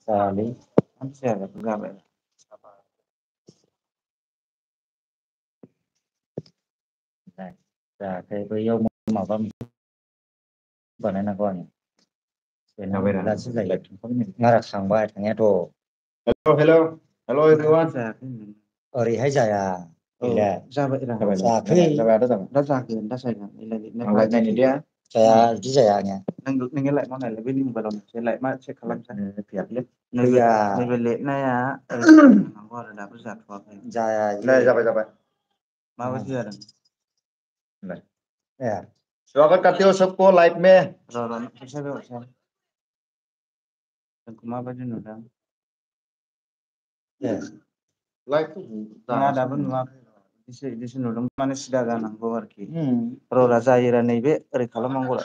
जायालै मानो जाया जाबाय जायाखै बैयाव माबा बानायनांगौ आं बेलासो जायो मारा थांबाय थांनायाथ' Hello everyone. ओरैहाय जाया गैला जाबाय जायाखै दा जागोन दा जागोन नायनि दे जाया बिदि जाया आंनिया नोंनिलाय मा नायलाय बै मबाइलाव मोनसेलाय मा चेक खालामसा फैयाखैलै नैबे लेटनाया नांगौ आरो दाबो जाथ'वाखै जाया जाबाय माबायदि जादों ए स्वागत करते हो सबको लाइव में फैसा बेवहाय जोंखौ माबायदि नुदों लाइव नङा दाबो नुवाखै बिदिसो नुदों माने सिदा जानांगौ आरोखि र'रा जायोरा नैबे ओरै खालामनांगौ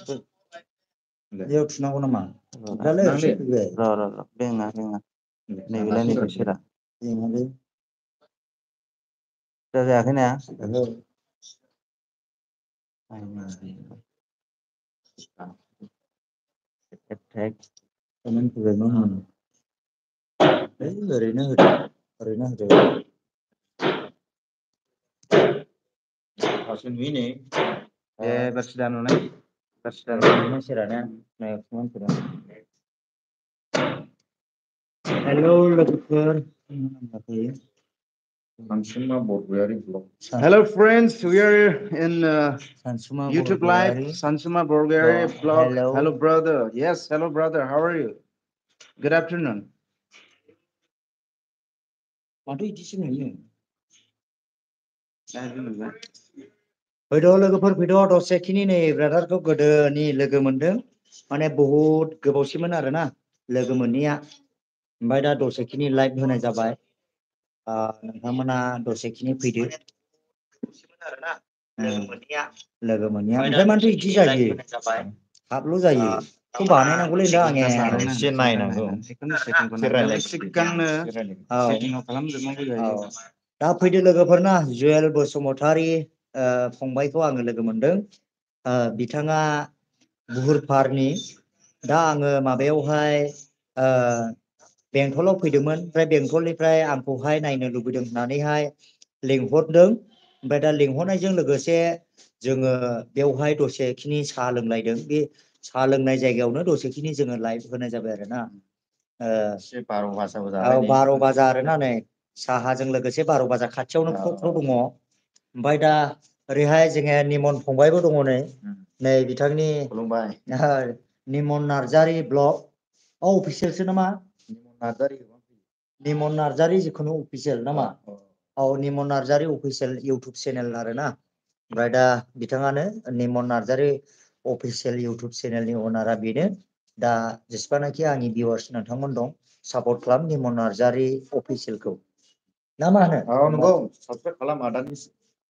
बेयाव थुनांगौ नामा र' बेङा नैबेलाय नैबे सेरा जायाखै ना ओरैनो होदो बारसिदा नुनाय हेलौ लोगोफोर Hello friends, we are in YouTube live. Sansuma Borgari vlog. Hello brother. Yes, hello brother. How are you? Good afternoon. माथो इदिसो नुयो फैद' लोगोफोर फैद' दसेखिनि नै ब्रादारखौ गोदोनि लोगो मोनदों माने बहुत गोबावसिमोन आरोना लोगो मोनैया ओमफ्राय दा दसेखिनि लाइभ होनाय जाबाय नोंथांमोना दसेखिनि फैदो लोगो मोनैया ओमफ्राय मानोथो इदि जायो थाबल' जायो बेखौ बानायनांगौलै दा आङो एसे नायनांगौ सिगांनो सेटिंआव खालामजोबनांगौ जायो दा फैदो लोगोफोरना जुवेल बसुमतारी फंबायखौ आङो लोगो मोनदों बिथाङा बुहुरपारनि दा आङो माबायावहाय बेंटलाव फैदोंमोन ओमफ्राय बेंटलनिफ्राय आंखौहाय नायनो लुबैदों होननानैहाय लिंहरदों ओमफ्राय दा लिंहरनायजों लोगोसे जोङो बेवहाय दसेखिनि साहा लोंलायदों बे साहा लोंनाय जायगायावनो दसेखिनि जोङो लाइभ होनाय जाबाय आरोना 12 बाजा आरोना नै साहाजों लोगोसे 12 बाजा खाथियावनो ख्र' दङ ओमफ्राय दा ओरैहाय जोङो निमन फंबायबो दङ नै बिथांनि निमन नार्जारि ब्लग अफिसियेलसो नामा निमन नार्जारि जिखुनु अफिसियेल नामा निमन नार्जारि अफिसियेल इउटुब चेनेल आरोना ओमफ्राय दा बिथाङानो निमन नार्जारि अफिसियेल इउटुब चेनेलनि अनारा बेनो दा जेसेबांनाखि आंनि भिउवार्स नोंथांमोन दं सापर्ट खालाम निमन नार्जारि अफिसियेलखौ ना मा होनो नंगौ साबस्क्राइब खालाम आदानि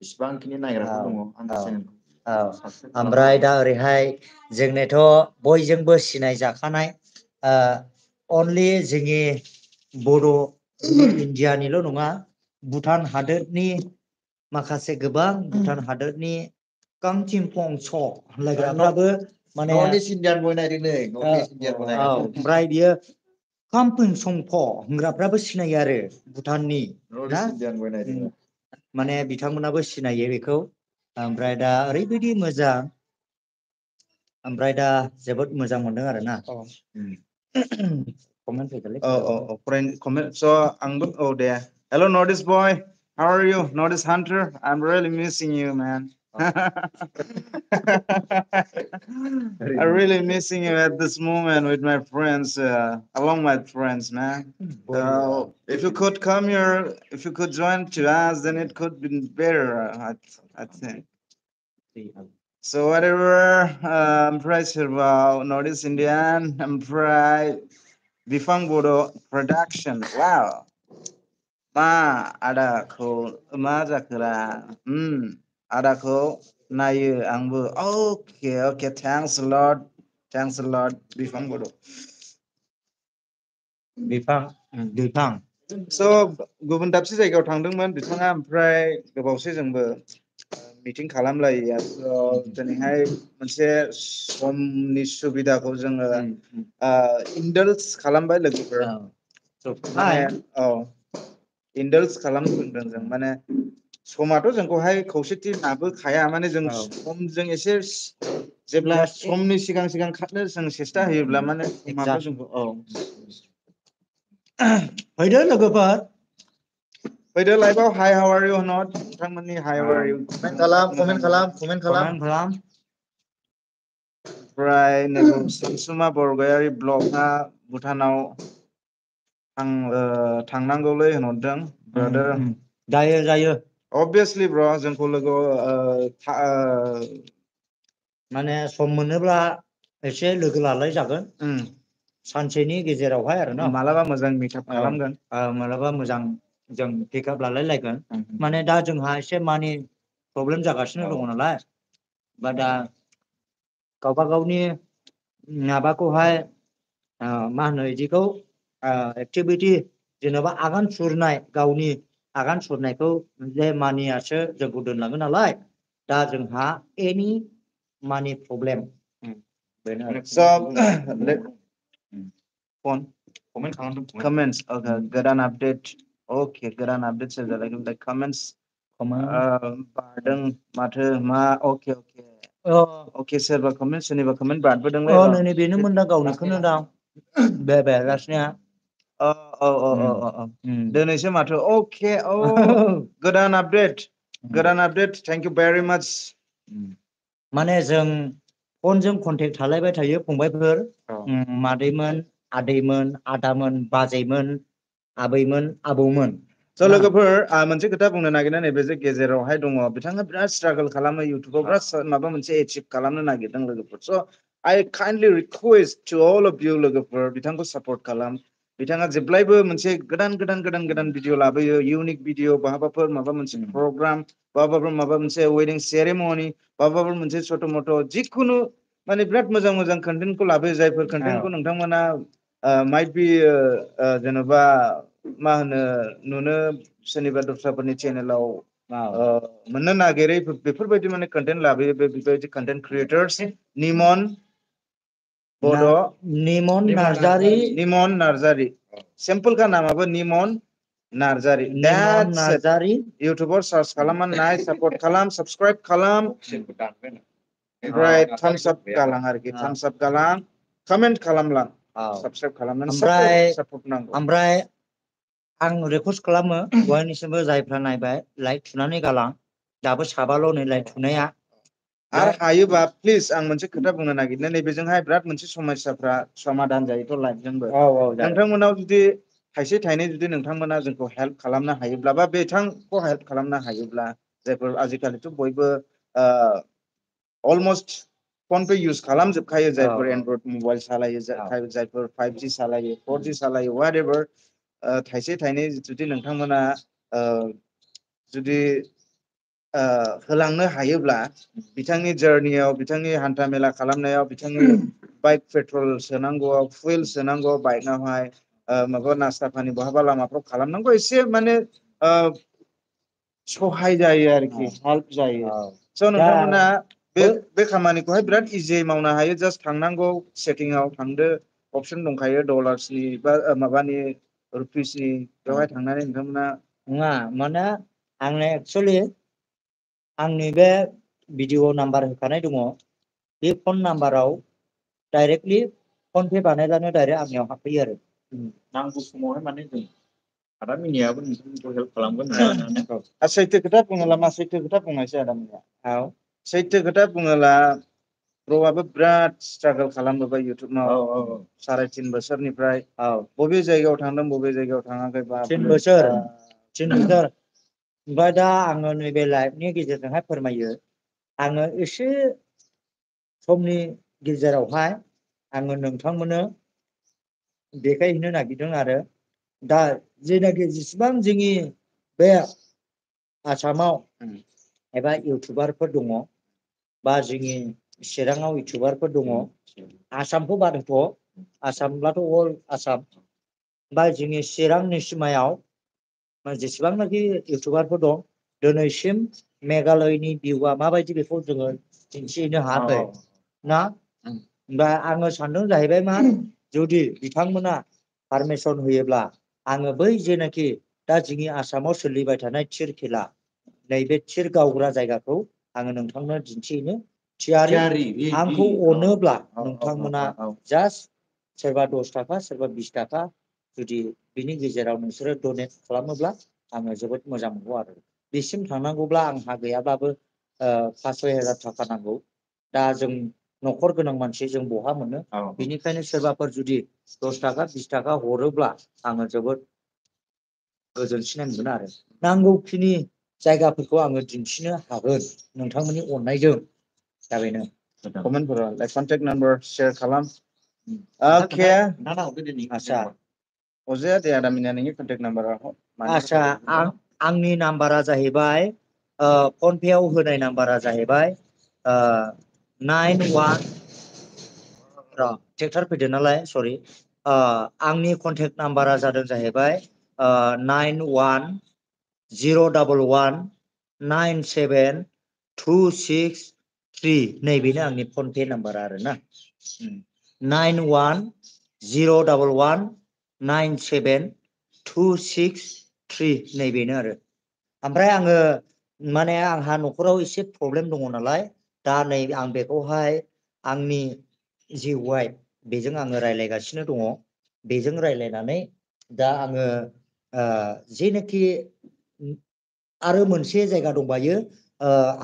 इसिबांखिनि नायग्राफोर दङ आंनि चेनेलखौ ओमफ्राय दा ओरैहाय जोंनोथ' बयजोंबो सिनाय जाखानाय अनलि जोंनि बड' इण्डियानिल' नङा भुटान हादोरनि माखासे गोबां भुटान हादोरनि कांचिंपं स' होनलायग्राफ्राबो माने ओमफ्राय बियो कामपुंसंफ होनग्राफ्राबो सिनायो आरो भुटाननि माने बिथांमोनाबो सिनायो बेखौ ओमफ्राय दा ओरैबायदि मोजां ओमफ्राय दा जोबोद मोजां मोनदों आरोना कमेन्ट फैगोनलै comment so आंबो दे hello Nordic boy how are you Nordic hunter I'm really missing you man I'm really missing you at this moment with my friends along my friends man if you could come here if you could join to us then it could be better I think so whatever ओमफ्राय सोरबा Northeast Indian ओमफ्राय बिफां बड' production wow मा आदाखौ मा जाखोरा आदाखौ नायो आंबो okay thanks a lot बिफां बड' बिफां so गुबुन दाबसे जायगायाव थांदोंमोन बिथाङा ओमफ्राय गोबावसै जोंबो मिटिं खालामलायो दिनैहाय मोनसे समनि सुबिदाखौ जोङो indulge खालामबाय लोगोफोर जोबबाय indulge खालामनो रोंदों जों माने समाथ' जोंखौहाय खौसेथि लाबोखाया माने जों औ। समजों एसे जेब्ला समनि सिगां सिगां खारनो जों सेस्था होयोब्ला माने समाबो जोंखौ फैदो लोगोफोर फैदो लाइभआव हाइ हाउ आर इउ नट नोंथांमोननि hi how are you comment खालाम कमेन्ट खालाम ओमफ्राय नैबे सानसुमा बरगयारि ब्लगआ भुटानाव थांनांगौलै होनहरदों ब्रादार जायो obviously ब्र जोंखौ लोगो माने सम मोनोब्ला एसे लोगो लालाय जागोन सानसेनि गेजेरावहाय आरो ना मालाबा मोजां मिटआप खालामगोन मालाबा मोजां जों पिकआप लालायलायगोन माने दा जोंहा एसे मानि प्रब्लेम जागासिनो दङ नालाय बा दा गावबा गावनि माबाखौहाय मा होनो बिदिखौ एक्टिभिटि जेनेबा आगान सुरनाय गावनि आगान सुरनायखौ जे मानियासो जोंखौ दोनलाङो नालाय दा जोंहा एनि मानि प्रब्लेम बेनो आरो so phone comments okay goदान update okay goदान update like comments बारदों माथो मा okay okay सोरबा comment बारबोदोंलै नै बेनो मोनदा गावनिखौनो दा बे रासनिया दिनैसो माथो okay गोदान update thank you very much माने जों फनजों कन्टेक्ट थालायबाय थायो फंबायफोर मादैमोन आदैमोन आदामोन बाजैमोन आबैमोन आबौमोन स' लोगोफोर मोनसे खोथा बुंनो नागिरदों नैबे जे गेजेरावहाय दङ बिथाङा बिराद स्ट्रागल खालामो इउटुबाव बिराद माबा मोनसे एचिभ खालामनो नागिरदों लोगोफोर स' I kindly request to all of you लोगोफोर बिथांखौ सापर्ट खालाम बिथाङा जेब्लायबो मोनसे गोदान भिडिअ लाबोयो इउनिक भिडिअ बहाबाफोर माबा मोनसे प्रग्राम बहाबाफोर माबा मोनसे वेडिं सेरेमनि बहाबाफोर मोनसे सट' मट' जिखुनु माने बिराद मोजां कन्टेन्टखौ लाबोयो जायफोर कन्टेन्टखौ नोंथांमोना माइट बि जेन'बा मा होनो नुनो सोरनिबा दस्राफोरनि चेनेलाव मोननो नागिरै बेफोरबायदि माने कन्टेन्ट लाबोयो बेबायदि कन्टेन्ट क्रियेटर्स निमन बड' निमन नार्जारि सिम्पल का नामाबो निमन नार्जारि that's it इउटुबाव सार्च खालामनानै नाय सापर्ट खालाम साबस्क्राइब खालाम ओमफ्राय थाम्स आप गालां आरोखि थाम्स आप गालां कमेन्ट खालामलां साबस्क्राइब खालामनानै सापर्ट नांगौ ओमफ्राय आं रिकुवेस्ट खालामो बयनिसिमबो जायफ्रा नायबाय लाइक थुनानै गालां दाबो साबाल' नै लाइक थुनाया आरो हायोबा प्लिज आं मोनसे खोथा बुंनो नागिरदों नैबेजोंहाय बिराद मोनसे समस्याफ्रा समाधान जायोथ' लाइफजोंबो नोंथांमोनाव जुदि थाइसे थाइनै जुदि नोंथांमोना जोंखौ हेल्प खालामनो हायोब्ला बा बिथांखौ हेल्प खालामनो हायोब्ला जायफोर आजिखालिथ' बयबो अलमस्ट फनपे इउज खालामजोबखायो जायफोर एनड्रइड मबाइल सालायो जायफोर 5G सालायो 4G सालायो whatever थाइसे थाइनै जुदि नोंथांमोना जुदि होलांनो हायोब्ला बिथांनि जार्नियाव बिथांनि हान्था मेला खालामनायाव बिथांनि बाइक पेट्रल सोनांगौआव फुइल सोनांगौआव बाइकआवहाय माबा नास्ता पानि बहाबा लामाफ्राव खालामनांगौ एसे माने सहाय जायो आरोखि हेल्प जायो स' नोंथांमोना बे खामानिखौहाय बिराद इजियै मावनो हायो जास्ट थांनांगौ सेटिंआव थांदो अपसन दंखायो डलार्सनि बा माबानि रुपिसनि बेवहाय थांनानै नोंथांमोना नङा माने आंनो एक्सुवेलि आंनि बे भिडिअ नाम्बार होखानाय दङ बे फन नाम्बाराव डाइरेक्टलि फनपे बानायब्लानो डाइरेक्ट आंनियाव हाबफैयो आरो नांगौ समावहाय माने जों आदा मिनियाबो नोंथांखौ हेल्प खालामगोन सैथो खोथा बुङोब्ला मा सैथो खोथा बुंनायसै आदा मिनिया सैथो खोथा बुङोब्ला ब्र'आबो बिराद स्ट्रागल खालामबोबाय इउटुबाव 3.5 बोसोरनिफ्राय बबे जायगायाव थांदों बबे जायगायाव थाङाखै 3 बोसोर ओमफ्राय दा आङो नैबे लाइभनि गेजेरजोंहाय फोरमायो आङो एसे समनि गेजेरावहाय आङो नोंथांमोननो देखायहैनो नागिरदों आरो दा जेनाखि जेसेबां जोंनि बे आसामाव एबा इउटुबारफोर दङ बा जोंनि चिराङाव इउटुबारफोर दङ आसामखौ बाद होथ' आसामब्लाथ' अल आसाम बा जोंनि चिरांनि सिमायाव जेसेबांनाखि इउटुबारफोर दं दिनैसिम मेघालयनि भिउआ माबायदि बेखौ जोङो दिन्थिहैनो हायाखै ना दा आङो सानदों जाहैबाय मा जुदि बिथांमोना पारमिसन होयोब्ला आङो बै जेनाखि दा जोंनि आसामाव सोलिबाय थानाय थिर खेला नैबे थिर गावग्रा जायगाखौ आङो नोंथांनो दिन्थिहैनो थियारि आंखौ अनोब्ला नोंथांमोना जास्ट सोरबा 10 थाखा सोरबा 20 थाखा जुदि बिनि गेजेराव नोंसोरो डनेट खालामोब्ला आङो जोबोद मोजां मोनगौ आरो बेसिम थांनांगौब्ला आंहा गैयाब्लाबो 5-6 हाजार थाखा नांगौ दा जों न'खर गोनां मानसि जों बहा मोनो बेनिखायनो सोरबाफोर जुदि 10 थाखा 20 थाखा हरोब्ला आङो जोबोद गोजोनसिननाय मोनगोन आरो नांगौखिनि जायगाफोरखौ आङो दिन्थिनो हागोन नोंथांमोननि अननायजों दा बेनो कमेन्टफोराव कन्टेक्ट नाम्बार शेयार खालाम ओके आच्छा अजाया दे आदामिनिया नोंनि कन्टेक्ट नाम्बारा आच्छा आंनि नाम्बारा जाहैबाय फन पेआव होनाय नाम्बारा जाहैबाय 91 ट्रेक्टर फैदो नालाय सरि आंनि कन्टेक्ट नाम्बारा जादों जाहैबाय 91019726 नैबेनो आंनि फन पे नाम्बारा आरो ना 91019726 नैबेनो आरो ओमफ्राय आङो माने आंहा न'खराव एसे प्रब्लेम दङ नालाय दा नै आं बेखौहाय आंनि जि वाइफ बेजों आङो रायलायगासिनो दङ बेजों रायलायनानै दा आङो जेनाखि आरो मोनसे जायगा दंबायो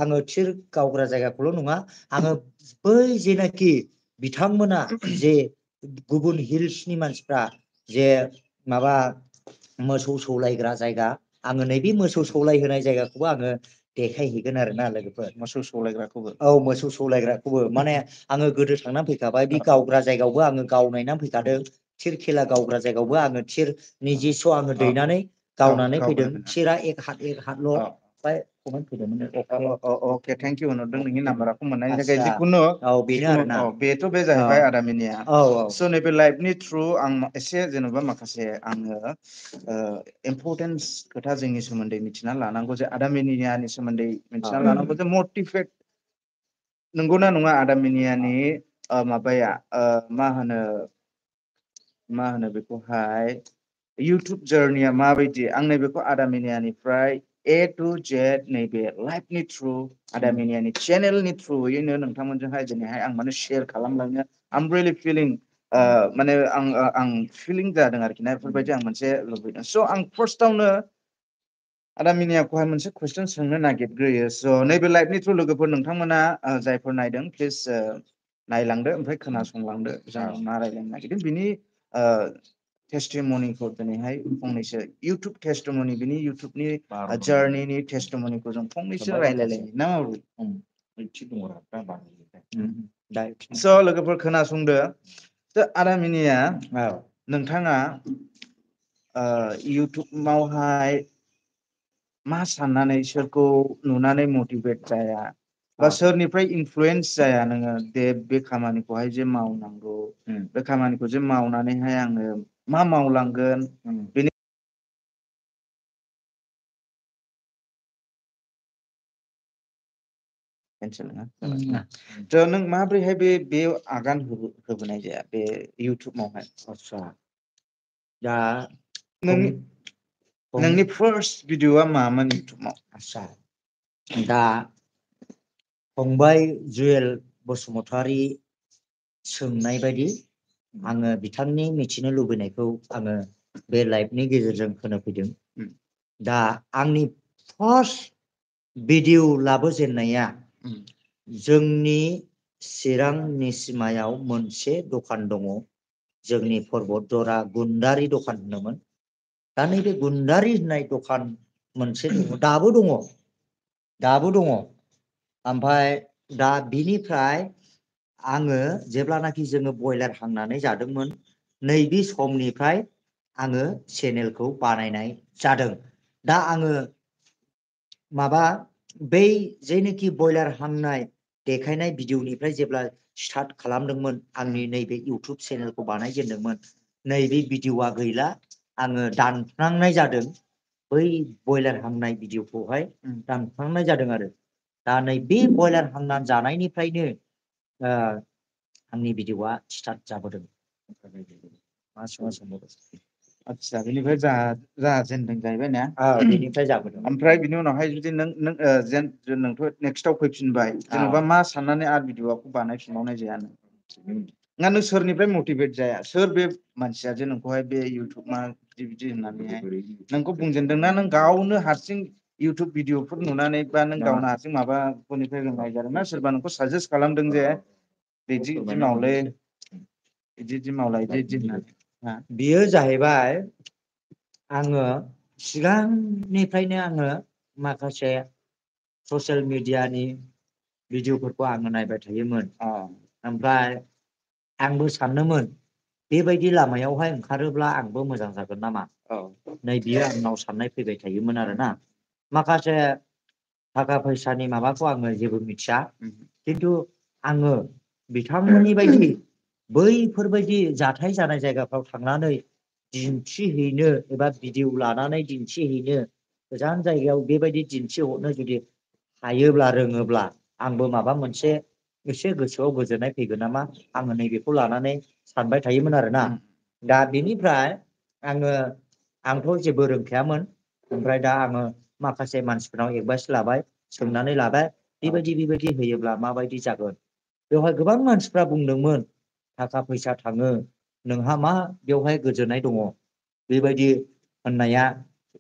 आङो थिर गावग्रा जायगाखौल' नङा आङो बै जेनाखि बिथांमोना जे गुबुन हिल्सनि मानसिफ्रा जे माबा मोसौ सौलायग्रा जायगा आङो नैबे मोसौ सौलायहोनाय जायगाखौबो आङो देखायहैगोन आरोना लोगोफोर मोसौ सौलायग्राखौबो औ मोसौ सौलायग्राखौबो माने आङो गोदो थांनानै फैखाबाय बे गावग्रा जायगायावबो आङो गावनायनानै फैखादों थिर खेला गावग्रा जायगायावबो आङो थिर निजेस' आङो दैनानै गावनानै फैदों थिरा एक हातल' ओमफ्राय कमेन्ट फैदोंमोन अके थेंक इउ होनहरदों नोंनि नाम्बारखौ मोननायनि थाखाय आच्छा जिखुनु औ बेनो आरोना बेथ' बे जाहैबाय आदामिनिया औ स' नैबे लाइफनि थ्रु आं एसे जेन'बा माखासे आङो इम्परटेन्स खोथा जोंनि सोमोन्दै मिथिना लानांगौ जे आदामिनियानि सोमोन्दै मिथिना लानांगौ जे मटिभेट नंगौना नङा आदामिनियानि माबाया मा होनो बेखौहाय इउटुब जार्निया माबायदि आं नैबेखौ आदामिनियानिफ्राय A to Z नैबे लाइफनि थ्रु आदामिनियानि चेनेलनि थ्रुयैनो नोंथांमोनजोंहाय दिनैहाय आं माने शेयार खालामलांनो आम रियेलि फिलिं माने आं फिलिं जादों आरोखि ना बेफोरबायदि आं मोनसे लुबैदों स' आं फार्स्टआवनो आदामिनियाखौहाय मोनसे कुइसन सोंनो नागिरग्रोयो स' नैबे लाइफनि थ्रु लोगोफोर नोंथांमोना जायफोर नायदों प्लिज नायलांदो ओमफ्राय खोनासंलांदो जों मा रायज्लायनो नागिरदों बिनि टेस्टिमनिखौ दिनैहाय फंनैसो इउटुब टेस्टिमनि बिनि इउटुबनि जार्निनि टेस्टिमनिखौ जों फंनैसो रायज्लायलायनो ना स' लोगोफोर खोनासंदो आदामिनिया नोंथाङा इउटुबावहाय मा साननानै सोरखौ नुनानै मटिभेट जाया बा सोरनिफ्राय इनफ्लुयेन्स जाया नोङो दे बे खामानिखौहाय जे मावनांगौ बे खामानिखौ जे मावनानैहाय आङो मा मावलांगोन बेनि नों माब्रैहाय बे आगान होबोनाय जाया बे इउटुबावहाय आच्छा दा नोंनि फार्स्ट भिडिअआ मामोन इउटुबाव आच्छा दा फंबाय जुयेल बसुमतारी सोंनाय बायदि आङो बिथांनि मिथिनो लुबैनायखौ आङो बे लाइभनि गेजेरजों होनोफैदों दा आंनि फार्स्ट भिडिअ लाबोजेननाया जोंनि चिरां निसिमायाव मोनसे दखान दङ जोंनि पर्बतजरा गुन्दारि दखान होनोमोन दा नैबे गुन्दारि होननाय दखान मोनसे दङ दाबो दङ ओमफ्राय दा बिनिफ्राय आङो जेब्लानाखि जोङो बयलार हांनानै जादोंमोन नैबे समनिफ्राय आङो चेनेलखौ बानायनाय जादों दा आङो माबा बै जेनोखि बयलार हांनाय देखायनाय भिडिअनिफ्राय जेब्ला स्टार्ट खालामदोंमोन आंनि नैबे इउटुब चेनेलखौ बानायजेनदोंमोन नैबे भिडिअआ गैला आङो दानफ्लांनाय जादों बै बयलार हांनाय भिडिअखौहाय दानफ्लांनाय जादों आरो दा नैबे बयलार हांनानै जानायनिफ्रायनो आंनि भिडिअआ स्टार्ट जाबोदों आतसा बेनिफ्राय जाजेनदों जाहैबाय ना बेनिफ्राय जाबोदों ओमफ्राय बिनि उनावहाय जुदि नों नोंथ' नेक्स्टआव फैफिनबाय जेनेबा मा साननानै आरो भिडिअखौ बानायफिनबावनाय जाया ना नों सोरनिफ्राय मटिभेट जाया सोर बे मानसिया जे नोंखौहाय बे इउटुब मा बिदि होननानैहाय नोंखौ बुंजेनदोंना नों गावनो हारसिं इउटुब भिडिअफोर नुनानै बा नों गावनो हारसिं माबाफोरनिफ्राय रोंनाय जादों ना सोरबा नोंखौ साजेस्ट खालामदों जे बिदि मावलै बिदि मावलाय बिदि होननानै बियो जाहैबाय आङो सिगांनिफ्रायनो आङो माखासे ससियेल मिडियानि भिडिअफोरखौ आङो नायबाय थायोमोन ओमफ्राय आंबो सानोमोन बेबायदि लामायावहाय ओंखारोब्ला आंबो मोजां जागोन नामा नै बियो आंनाव साननाय फैबाय थायोमोन आरोना माखासे थाखा फैसानि माबाखौ आङो जेबो मिथिया खिन्थु आङो बिथांमोननि बायदि बैफोरबायदि जाथाय जानाय जायगाफ्राव थांनानै दिन्थिहैनो एबा भिडिअ लानानै दिन्थिहैनो गोजान जायगायाव बेबायदि दिन्थिहरनो जुदि हायोब्ला रोङोब्ला आंबो माबा मोनसे एसे गोसोआव गोजोननाय फैगोन नामा आङो नैबेखौ लानानै सानबाय थायोमोन आरोना दा बेनिफ्राय आंथ' जेबो रोंखायामोन ओमफ्राय दा आङो माखासे मानसिफोरनाव एडभाइस लाबाय सोंनानै लाबाय बेबायदि होयोब्ला माबायदि जागोन बेवहाय गोबां मानसिफ्रा बुंदोंमोन थाखा फैसा थाङो नोंहा मा बेवहाय गोजोननाय दङ बेबायदि होननाया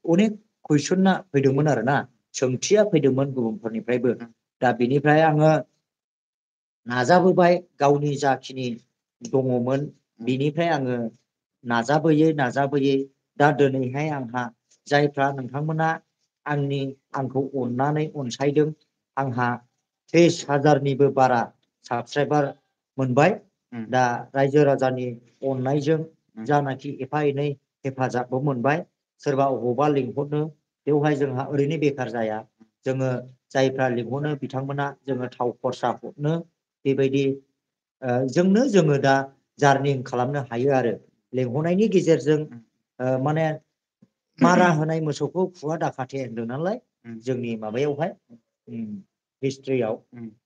अनेक कुइसना फैदोंमोन आरोना सोंथिया फैदोंमोन गुबुनफोरनिफ्रायबो दा बेनिफ्राय आङो नाजाबोबाय गावनि जाखिनि दङमोन बेनिफ्राय आङो नाजाबोयै दा दिनैहाय आंहा जायफ्रा नोंथांमोना आंखौ अननानै अनसायदों आंहा 30,000निबो बारा साबसक्राइबार मोनबाय दा रायजो राजानि अननायजों जानाखि एफा एनै हेफाजाबबो मोनबाय सोरबा अबावबा लिंहरनो बेवहाय जोंहा ओरैनो बेखार जाया जोङो जायफ्रा लिंहरनो बिथांमोना जोङो थाव खरसा हरनो बेबायदि जोङो दा जारनिं खालामनो हायो आरो लेंहरनायनि गेजेरजों माने मारा होनाय मोसौखौ खुगा दाखाथे होनदों नालाय जोंनि माबायावहाय हिस्ट्रियाव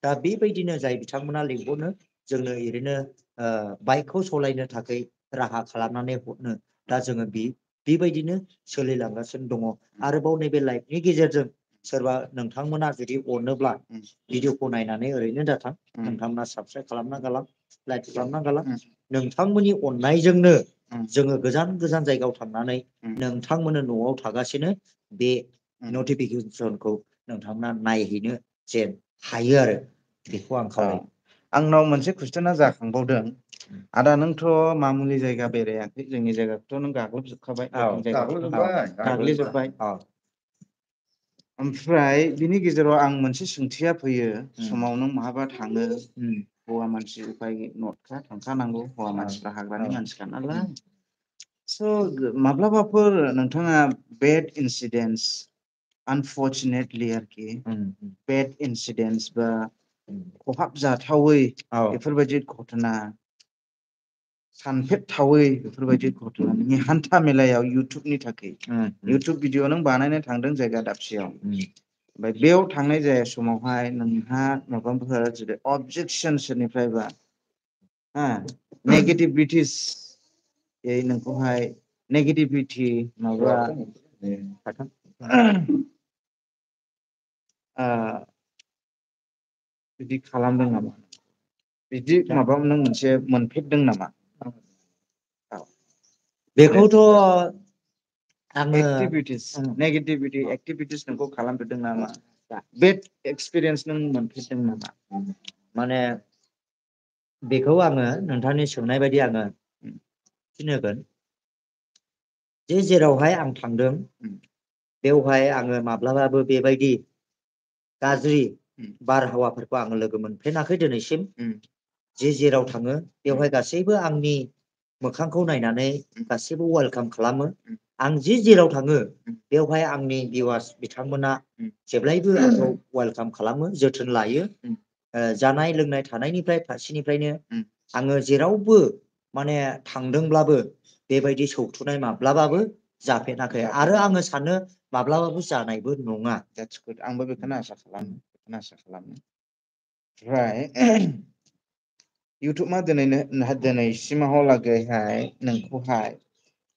दा बेबायदिनो जाय बिथांमोना लिंहरनो जोंनो ओरैनो बाइकखौ सालायनो थाखाय राहा खालामनानै हरनो दा जोङो बेबायदिनो सोलिलांगासिनो दङ आरोबाव नैबे लाइभनि गेजेरजों सोरबा नोंथांमोना जुदि अनोब्ला भिडिअखौ नायनानै ओरैनो दाथां नोंथांमोना साबसक्राइब खालामना गालां लाइक खालामना गालां नोंथांमोननि अननायजोंनो जोङो गोजान गोजान जायगायाव थांनानै नोंथांमोननो न'आव थागासिनो बे नटिफिकेसनखौ नोंथांमोना नायहैनो जे हायो आरो बेखौ आं खावलायो आंनाव मोनसे कुइसना जाखांबावदों आदा नोंथ' मामुलि जायगा बेरायाखै जोंनि जायगाखौथ' नों गाग्लोबजोबखाबाय गाग्लिजोबबाय ओमफ्राय बिनि गेजेराव आं मोनसे सोंथिया फैयो समाव नों महाबा थाङो हौवा मानसि उफाय नटखा थांखानांगौ हौवा मानसिफ्रा हाग्रानि मानसिखा नालाय स' माब्लाबाफोर नोंथाङा बेड इन्सिडेन्टस आनफर्चुनेटलि आरोखि बेड इन्सिडेन्टस बा खहाबजाथावै बेफोरबायदि घटना सानफेरथावै बेफोरबायदि घटना नोंनि हान्था मेलायाव इउटुबनि थाखाय इउटुब भिडिअ नों बानायनो थांदों जायगा दाबसेयाव ओमफ्राय बेयाव थांनाय जाया समावहाय नोंहा माबाफोर जुदि अबजेक्सन सोरनिफ्रायबा नेगेटिभिटिस नोंखौहाय नेगेटिभिटि माबा बिदि खालामदों नामा बिदि माबा नों मोनसे मोनफेरदों नामा बेखौथ' आङो एक्टिभिटिस नेगेटिभिटि एक्टिभिटिस नोंखौ खालामफेरदों नामा बेड एक्सपिरियेन्स नों मोनफेरदों नामा माने बेखौ आङो नोंथांनि सोंनाय बायदि आङो फिन होगोन जे जेरावहाय आं थांदों बेवहाय आङो माब्लाबाबो बेबायदि गाज्रि बारहावाफोरखौ आङो लोगो मोनफेराखै दिनैसिम जे जेराव थाङो बेवहाय गासैबो आंनि मोखांखौ नायनानै गासैबो वेलकाम खालामो आं जे जेराव थाङो बेवहाय आंनि भिउवार्स बिथांमोना जेब्लायबो आंखौ वेलकाम खालामो जोथोन लायो जानाय लोंनाय थानायनिफ्राय फारसेनिफ्रायनो आङो जेरावबो माने थांदोंब्लाबो बेबायदि सौथुनाय माब्लाबाबो जाफेराखै आरो आङो सानो माब्लाबाबो जानायबो नङा आंबो बेखौनो आसा खालामो ओमफ्राय इउटुबा दिनैसिमाव लागैहाय नोंखौहाय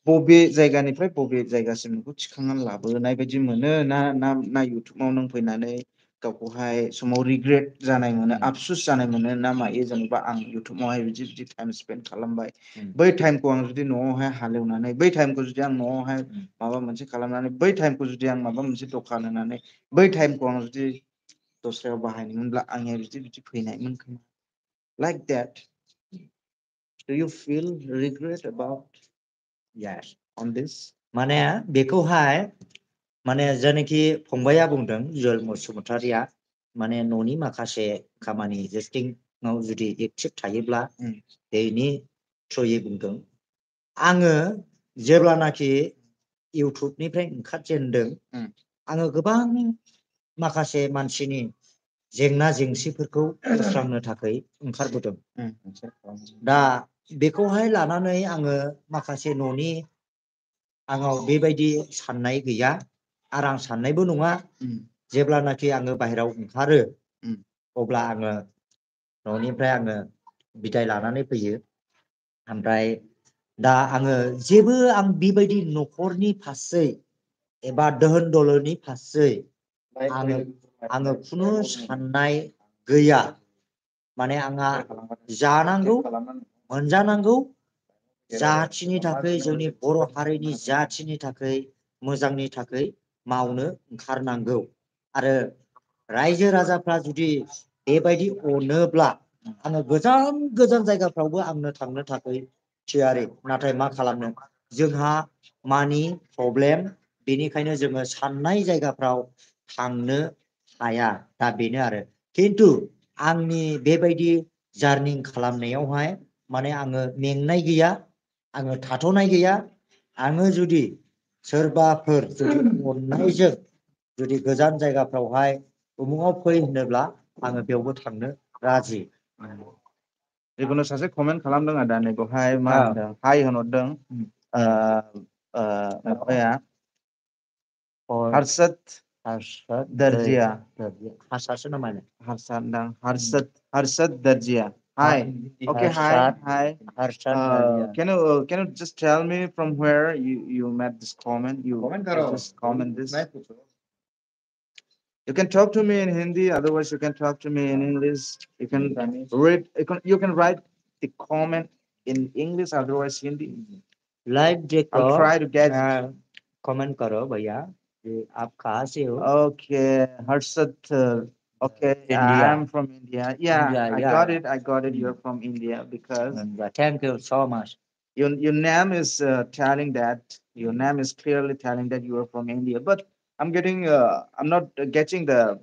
बबे जायगानिफ्राय बबे जायगासिम नोंखौ थिखांनानै लाबोनाय बायदि मोनो ना इउटुबाव नों फैनानै गावखौहाय समाव रिग्रेट जानाय मोनो आफसुस जानाय मोनो ना मायो जेनेबा आं इउटुबावहाय बिदि बिदि टाइम स्पेन्ड खालामबाय बै टाइमखौ आं जुदि न'आवहाय हालेवनानै बै टाइमखौ जुदि आं न'आवहाय माबा मोनसे खालामनानै बै टाइमखौ जुदि आं माबा मोनसे दखान होनानै बै टाइमखौ आं जुदि दस्रायाव बाहायनोमोनब्ला आंनिया बिदि बिदि फैनायमोन खोमा like that do you feel regret about yes on this माने बेखौहाय माने जायनाखि फंबाया बुंदों जुवेल बसुमतारिया माने न'नि माखासे खामानि जेस्टिंआव जुदि एक्टिभ थायोब्ला बेनि थ्रुयै बुंदों आङो जेब्लानाखि इउटुबनिफ्राय ओंखारजेनदों आङो गोबां माखासे मानसिनि जेंना जेंसिफोरखौ सुस्रांनो थाखाय ओंखारबोदों दा बेखौहाय लानानै आङो माखासे न'नि आंनाव बेबायदि साननाय गैया आरो आं साननायबो नङा जेब्लानाखि आङो बाहेरायाव ओंखारो अब्ला आङो न'निफ्राय आङो बिदाय लानानै फैयो ओमफ्राय दा आङो जेबो आं बेबायदि न'खरनि फारसे एबा दोहोन दौलतनि फारसे आङो खुनु साननाय गैया माने आंहा जानांगौ मोनजानांगौ जाथिनि थाखाय जोंनि बर' हारिनि जाथिनि थाखाय मोजांनि थाखाय मावनो ओंखारनांगौ आरो रायजो राजाफ्रा जुदि बेबायदि अनोब्ला आङो गोजान गोजान जायगाफ्रावबो आंनो थांनो थाखाय थियारि नाथाय मा खालामनो जोंहा मानि प्रब्लेम बेनिखायनो जोङो साननाय जायगाफ्राव थांनो हाया दा बेनो आरो खिन्थु आंनि बेबायदि जार्निं खालामनायावहाय माने आङो मेंनाय गैया आङो थाथ'नाय गैया आङो जुदि सोरबाफोर जुदि अननायजों जुदि गोजान जायगाफ्रावहाय उमुङाव फै होनोब्ला आङो बेयावबो थांनो राजि जिखुनु सासे कमेन्ट खालामदों आदा नैबेवहाय मा होनदों हाय होनहरदों माबाया हर्षद दर्जिया हारसासो नामा Harshad दर्जिया hi okay hi can you just tell me from where you met this comment you just comment this you can talk to me in Hindi otherwise you can talk to me in English you can read you can write the comment in English otherwise Hindi live देखो I'll try to get comment करो भैया आप कहाँ से हो okay Harshad okay India. I'm from India yeah India, I yeah. got it you're from India because Thank you so much your name is telling that your name is clearly telling that you are from India but I'm not getting the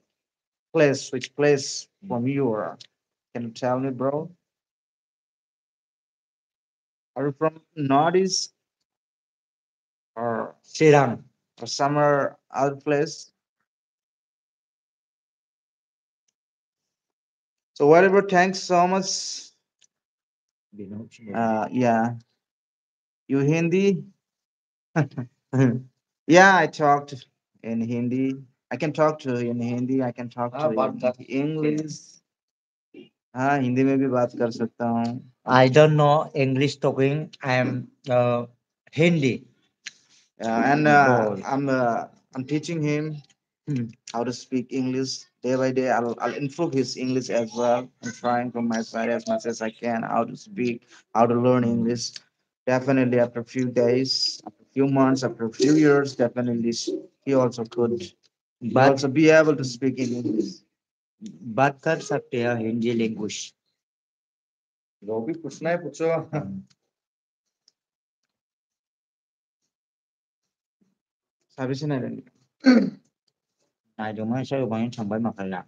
place which place from you are can you tell me bro are you from Northeast or Srirang somewhere other place so whatever thanks so much yeah you Hindi yeah I talked in Hindi I can talk to you in Hindi I can talk to you in English हाँ हिंदी में भी बात कर सकता हूँ I don't know English talking I am Hindi and I'm teaching him how to speak English day by day I'll improve his English as well I'm trying from my side as much as I can how to speak how to learn English definitely after a few days after a few months after a few years definitely he also could also be able to speak in English बात कर सकते हैं Hindi language जो भी पूछना है पूछो साबेसे नायदों नायदोंमोन एसे गोबाङैनो थांबाय माखाया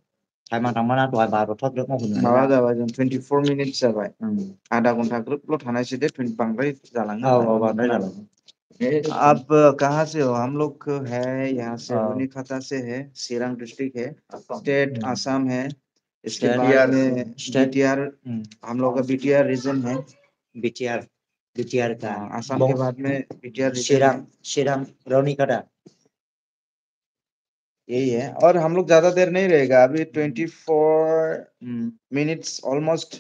टाइमा थांबाना दहाय 12था ग्रोब मावहैनो माबा जाबाय जों 24 मिनिट्स जाबाय आधा घंटा ग्रोबल' थानायसै दे बांद्राय जालाङो बांद्राय जालाङो अब कहाँ से हो हम लोग है यहाँ से रुनीखाता से है सिरांग डिस्ट्रिक्ट है स्टेट आसाम है इसके बाद में बीटीआर हम लोग का बीटीआर रीजन है बीटीआर का आसाम के बाद में बीटीआर सिरां रुनीखाता यही है और हम लोग ज्यादा देर नहीं रहेगा अभी 24 मिनट्स ऑलमोस्ट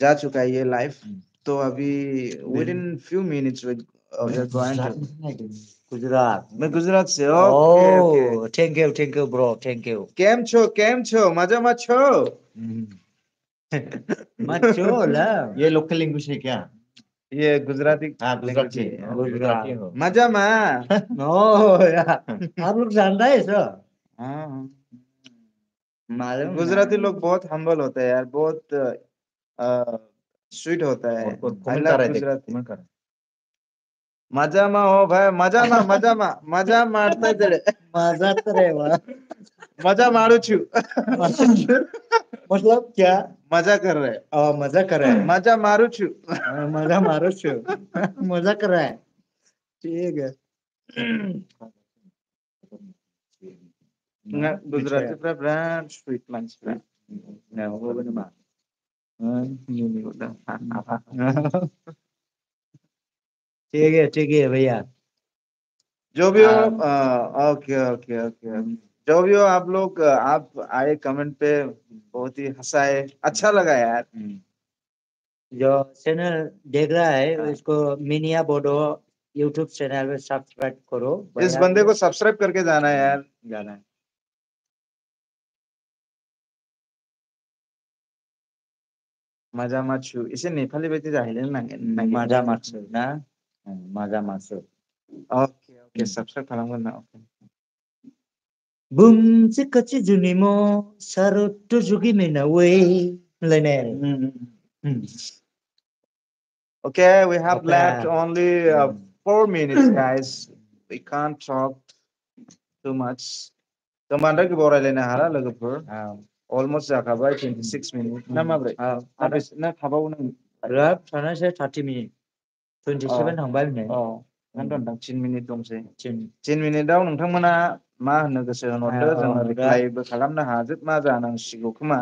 जा चुका है ये लाइव तो अभी with in few minutes you're going to Gujarat. मैं गुजरात से okay okay Oh, thank you, bro. Thank you. केम छो मजा मत छो Macho lah. ये लोकल लैंग्वेज है क्या? ये गुजराती हाँ गुजराती language है। गुजराती हो। मजा मा Oh ya. आप लोग जानता है सर? हाँ मालूम गुजराती ना। लोग बहुत हम्बल होते हैं यार बहुत स्वीट होता है और I कमेंट love कर रहे थे गुजराती कमेंट कर मजा मा हो भाई मजा मारता है तेरे मजा तो रहे वाह। मजा मारू छू मतलब क्या? मजा कर रहे हैं Oh, मजा कर रहा है। मजा मारू छू मजा मारो छो। मजा कर रहा है। ठीक है। nggak Gujarati berat sweet mansnya Nah, apa nama? ini udah ठीक है भैया। जो भी हो ओके ओके ओके जो भी हो आप लोग आप आए कमेंट पे बहुत ही हंसाए अच्छा लगा यार जो चैनल देख रहा है इसको मिनिया बोडो यूट्यूब चैनल में सब्सक्राइब करो। इस बंदे को सब्सक्राइब करके जाना है यार जाना है। मजा माछु इसे नेपाली बायदि जाहैनो नागिरदों मजा मासो ना मजा मासो। ओके ओके सब्सक्राइब खालामगोन ना ओके बुमसे कच्ची जुनिमो सारुट्टु जुगी मेनावे लायनाय। Okay, we have Okay. left only 4 minutes, guys. We can't talk too much. Teman lagi bawa lain hara lagi per. Almost jakabai 26 minutes. Nama bre. Habis na khabau nang. Berapa? Sana saya 30 minit. 27 थांबाय नै। Oh, nonton dong 10 minute dong sih. 10 minute daw नोंथांमोना मा होननो गोसो होनहरदो जोङो रिप्लाइबो खालामनो हाजोब मा जानांसिगौ खोमा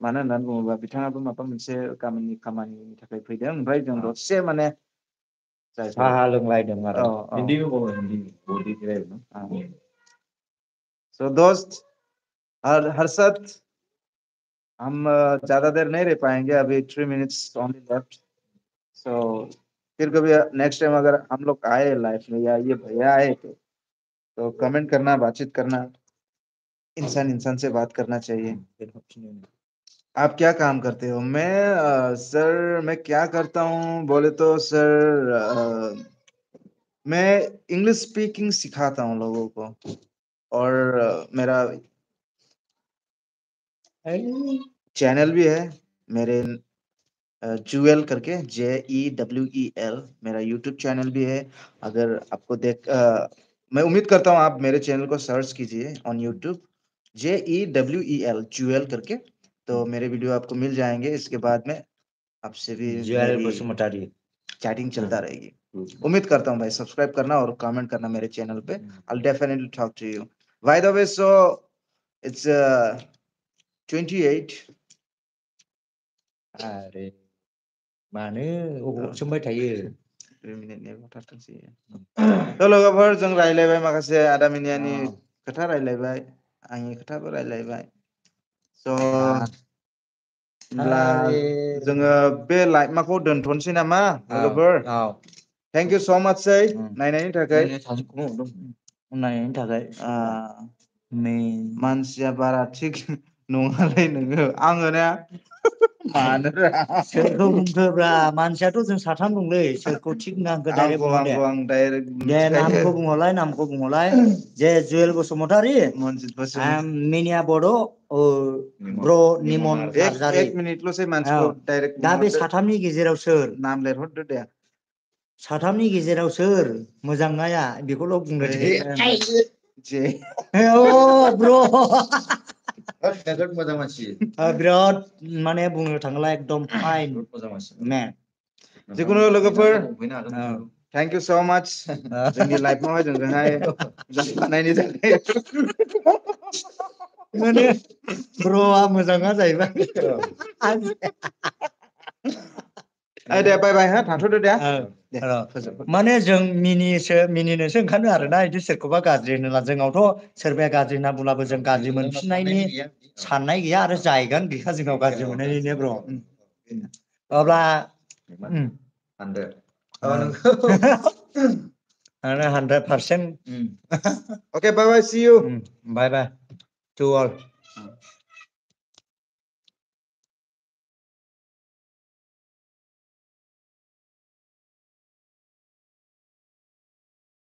मानो होननानै बुङोबा बिथाङाबो माबा मोनसे गामिनि खामानिनि थाखाय फैदों ओमफ्राय जों दसे माने साहा लोंलायदों आरो। हिंदी में बोलो हिंदी में बोल दीजिए ना So दोस्त हर्षद हम ज्यादा देर नहीं रह पाएंगे अभी 3 minutes only left so फिर कभी नेक्स्ट टाइम अगर हम लोग आए लाइफ में या ये भैया आए तो कमेंट करना बातचीत करना इंसान से बात करना चाहिए आप क्या काम करते हो मैं सर मैं क्या करता हूँ बोले तो सर मैं इंग्लिश स्पीकिंग सिखाता हूँ लोगों को और मेरा चैनल भी है मेरे जूएल करके JEWEL मेरा यूट्यूब चैनल भी है अगर आपको मैं उम्मीद करता हूँ आप मेरे चैनल को सर्च कीजिए ऑन यूट्यूब JEWEL जूएल करके तो मेरे वीडियो आपको मिल जाएंगे इसके बाद में आपसे भी मेरी चैटिंग चलता रहेगी उम्मीद करता हूँ भाई सब्सक्राइब करना और कमेंट करना मेरे चैनल पे I'll definitely talk to you by the way so it's 28 अरे मानो सोंबाय थायो 2 मिनिटनि बाथ्रासै थ' लोगोफोर जों रायलायबाय माखासे आदा मिनियानि खोथा रायलायबाय आंनि खोथाबो रायलायबाय स' होमब्ला जोङो बे लाइमाखौ दोनथ'नोसै नामा लोगोफोर थेंक इउ स' माच सै नायनायनि थाखाय नायनायनि थाखाय मानसिया बारा थिग नङालै नोङो आङो ना मानोरा सोरखौ बुंखोब्रा मानसियाथ' जों साथाम दंलै सोरखौ थिग नांखो डाइरेक्ट बुंहर दे आं डाइरेक्ट दे नामखौ बुंहरलाय जे जुएल बसुमतारी मनजित बसुमतारी मिनिया बड' ब्र निमन नार्जारी एक मिनिटल'सै मानसिखौ डाइरेक्ट दा बे साथामनि गेजेराव सोर नाम लिरहरदो दे साथामनि गेजेराव सोर मोजां नाया बेखौल' बुंदो दे जे ब्र मोजां मानसि बिराद माने बुंनो थाङोब्ला एकदम फाइन मोजां मानसि मेन जिखुनु लोगोफोर थेंक इउ स' माच जोंनि लाइफआवहाय जोंजोंहाय जानायनि थाखाय माने ब्र'आ मोजाङा जाहैबाय दे बाय बाय हा थाथ'दो दे माने जों मिनिनोसो ओंखारदों आरोना बिदि सोरखौबा गाज्रि होनोब्ला जोंनावथ' सोरबाया गाज्रि होनना बुंब्लाबो जों गाज्रि मोनफिननायनि साननाय गैया आरो जायगानो गैया जोंनाव गाज्रि मोननायनिनो ब्र' अब्ला नंगौ 100%. Okay, bye bye. See you. Bye bye to all.